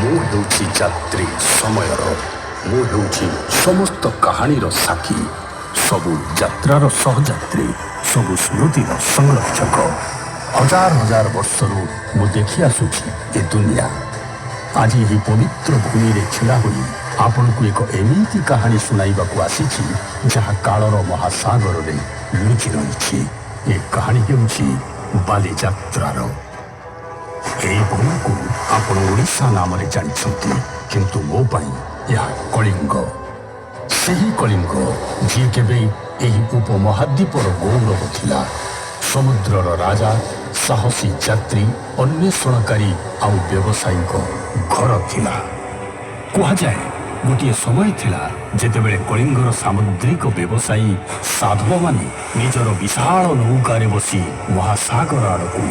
ମୁଁ ହେଉଛି ଯାତ୍ରୀ ସମୟର। ମୁଁ ହେଉଛି ସମସ୍ତ କାହାଣୀର ସାକ୍ଷୀ, ସବୁ ଯାତ୍ରାର ସହଯାତ୍ରୀ, ସବୁ ସ୍ମୃତିର ସଂରକ୍ଷକ। ହଜାର ହଜାର ବର୍ଷରୁ ମୁଁ ଦେଖି ଆସୁଛି ଏ ଦୁନିଆ। ଆଜି ଏହି ପବିତ୍ର ଭୂମିରେ ଛିଡ଼ା ହୋଇ ଆପଣଙ୍କୁ ଏକ ଏମିତି କାହାଣୀ ଶୁଣାଇବାକୁ ଆସିଛି, ଯାହା କାଳର ମହାସାଗରରେ ଲୁଚି ରହିଛି। ଏ କାହାଣୀ ହେଉଛି ବାଲିଯାତ୍ରାର। ଏହି ଭୂମିକୁ ଆପଣ ଓଡ଼ିଶା ନାମରେ ଜାଣିଛନ୍ତି, କିନ୍ତୁ ମୋ ପାଇଁ ଏହା କଳିଙ୍ଗ। ସେହି କଳିଙ୍ଗ, ଯିଏ କେବେ ଏହି ଉପମହାଦ୍ୱୀପର ଗୌରବ ଥିଲା, ସମୁଦ୍ରର ରାଜା, ସାହସୀ ଯାତ୍ରୀ, ଅନ୍ୱେଷଣକାରୀ ଆଉ ବ୍ୟବସାୟୀଙ୍କ ଘର ଥିଲା। କୁହାଯାଏ, ଗୋଟିଏ ସମୟ ଥିଲା ଯେତେବେଳେ କଳିଙ୍ଗର ସାମୁଦ୍ରିକ ବ୍ୟବସାୟୀ ସାଧବମାନେ ନିଜର ବିଶାଳ ନୌକାରେ ବସି ମହାସାଗର ଆଡ଼କୁ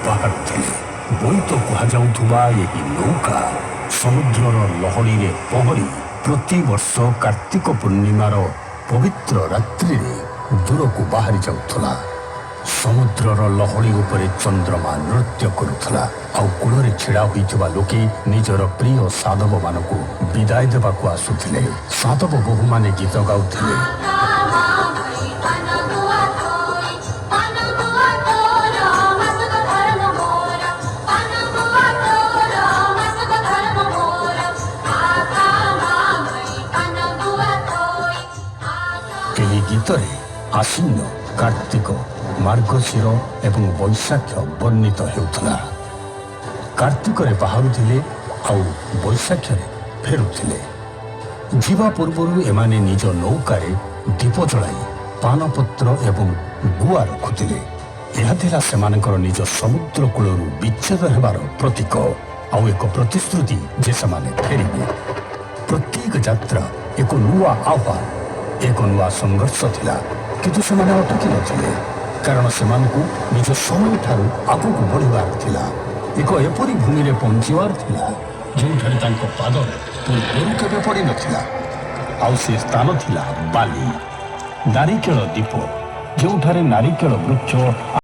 ବାହାରୁଥିଲେ। ବୋଇତ କୁହାଯାଉଥିବା ଏହି ନୌକା ସମୁଦ୍ରର ଲହଡ଼ିରେ ପହଁରି ପ୍ରତିବର୍ଷ କାର୍ତ୍ତିକ ପୂର୍ଣ୍ଣିମାର ପବିତ୍ର ରାତ୍ରିରେ ଦୂରକୁ ବାହାରି ଯାଉଥିଲା। ସମୁଦ୍ରର ଲହଡ଼ି ଉପରେ ଚନ୍ଦ୍ରମା ନୃତ୍ୟ କରୁଥିଲା ଆଉ କୂଳରେ ଛିଡ଼ା ହୋଇଥିବା ଲୋକେ ନିଜର ପ୍ରିୟ ସାଧବମାନଙ୍କୁ ବିଦାୟ ଦେବାକୁ ଆସୁଥିଲେ। ସାଧବ ବୋହୂମାନେ ଗୀତ ଗାଉଥିଲେ। ପାନ ଗୁଆ ଥୋଇ, ପାନ ଗୁଆ ତୋର ମାସକ ଧର୍ମ ମୋର, ପାନ ଗୁଆ ତୋର ମାସକ ଧର୍ମ ମୋର, ଆକା ମାମଇ ପାନ ଗୁଆ ଥୋଇ। ଏହି ଗୀତରେ ଆଶ୍ୱିନ, କାର୍ତ୍ତିକ, ମାର୍ଗଶିର ଏବଂ ବୈଶାଖ ବର୍ଣ୍ଣିତ ହେଉଥିଲା। କାର୍ତ୍ତିକରେ ବାହାରୁଥିଲେ ଆଉ ବୈଶାଖରେ ଫେରୁଥିଲେ। ଯିବା ପୂର୍ବରୁ ଏମାନେ ନିଜ ନୌକାରେ ଦୀପ ଜଳାଇ ପାନପତ୍ର ଏବଂ ଗୁଆ ରଖୁଥିଲେ। ଏହା ଥିଲା ସେମାନଙ୍କର ନିଜ ସମୁଦ୍ର କୂଳରୁ ବିଚ୍ଛେଦ ହେବାର ପ୍ରତୀକ ଆଉ ଏକ ପ୍ରତିଶ୍ରୁତି ଯେ ସେମାନେ ଫେରିବେ। ପ୍ରତ୍ୟେକ ଯାତ୍ରା ଏକ ନୂଆ ଆହ୍ୱାନ, ଏକ ନୂଆ ସଂଘର୍ଷ ଥିଲା, କିନ୍ତୁ ସେମାନେ ଅଟକି ନଥିଲେ, କାରଣ ସେମାନଙ୍କୁ ନିଜ ସମୟଠାରୁ ଆଗକୁ ବଢ଼ିବାର ଥିଲା। ଏକ ଏପରି ଭୂମିରେ ପହଞ୍ଚିବାର ଥିଲା, ଯେଉଁଠାରେ ତାଙ୍କ ପାଦ ପୂର୍ବରୁ କେବେ ପଡ଼ିନଥିଲା। ଆଉ ସେ ସ୍ଥାନ ଥିଲା ବାଲି, ନାରିକେଳ ଦ୍ୱୀପ, ଯେଉଁଠାରେ ନାରିକେଳ ବୃକ୍ଷ